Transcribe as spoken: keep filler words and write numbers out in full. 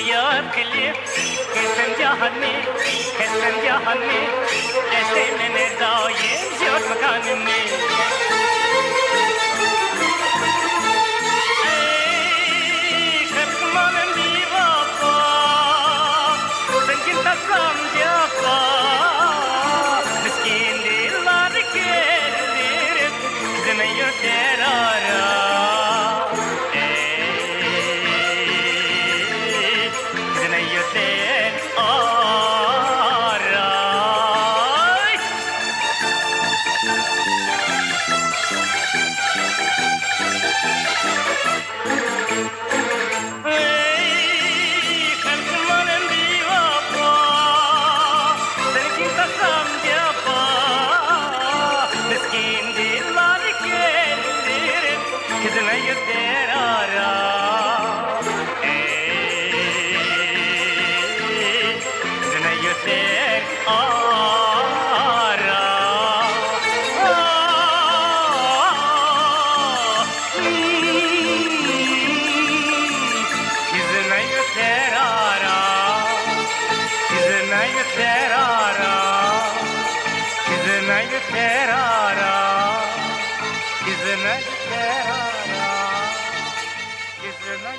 يار قىلىپ كەتسەم جاھاننى، كەتسەم جاھاننى، ئەسلەيمەن ھەر دائىم يۇرت ماكانىمنى. ئەي، خەلقىم ئالەم بىۋاپا، سەندىن تارتسام جاپا، مىسكىن دىللار كۆيدۈرۈپ، كېزىمەن يۇرتلار ئارا. ئەي، كېزىمەن يۇرتلار ئارا. ئەي، خەلقىم ئالەم بىۋاپا، سەندىن تارتسام جاپا، مىسكىن دىللار كۆيدۈرۈپ، كېزىمەن يۇرتلار ئارا. ئەي، كېزىمەن يۇرتلار ئارا. كېزىمەن يۇرتلار ئارا، كېزىمەن يۇرتلار ئارا، كېزىمەن يۇرتلار ئارا، كېزىمەن يۇرتلار ئارا، كېزىمەن